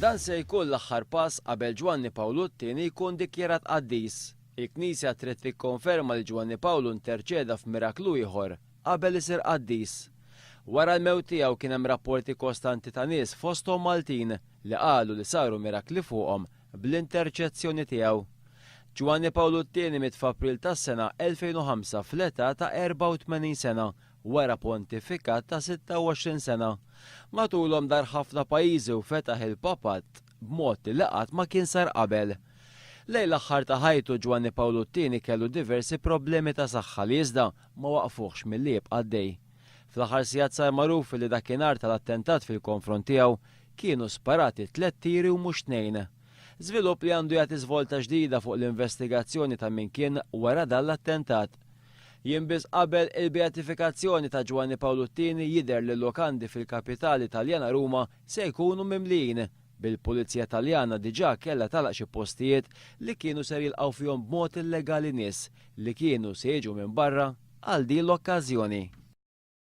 Dan se jkun l-aħħar pass qabel Ġwanni Pawlu t-Tieni jkun dikjarat qaddis. Il-Knisja trid tikkonferma li Ġwanni Pawlu interċeda f'miraklu ieħor qabel isir qaddis. Wara l-mewt tiegħu kien hemm rapporti kostanti ta' nies fosthom Maltin li qalu li saru mirakli fuqhom bl-interċezzjoni tiegħu. Ġwanni Pawlu t-Tieni miet f'April tas-sena 2005 fl-età ta' 84 sena wara pontifikat ta' 26 sena. Matulhom dar ħafna pajjiżi u fetaħ il-Papat b'mod li qatt ma kien sar qabel. Lejn l-aħħar ta' ħajtu Ġwanni Pawlu t-Tieni kellu diversi problemi ta' saħħa li iżda ma waqqfuhx milli jibqa' għaddej. Fl-aħħar sigħat sar magħruf li dakinhar tal-attentat fil-konfront tiegħu kienu sparati tlett tiri u mhux tnejn. Żvilupp li għandu jagħti żvolta ġdida fuq l-investigazzjoni ta' min kien wara dan l-attentat. Jiem biss qabel il-beatifikazzjoni ta' Ġwanni Pawlu t-Tieni jidher li l-lukandi fil-kapitali Taljana Ruma se jkunu mimlijin, bil-Pulizija Taljana diġà kellha tagħlaq xi postijiet li kienu ser jilqgħu fihom b'mod illegali nies li kienu se jiġu minn barra għal din l-okkażjoni.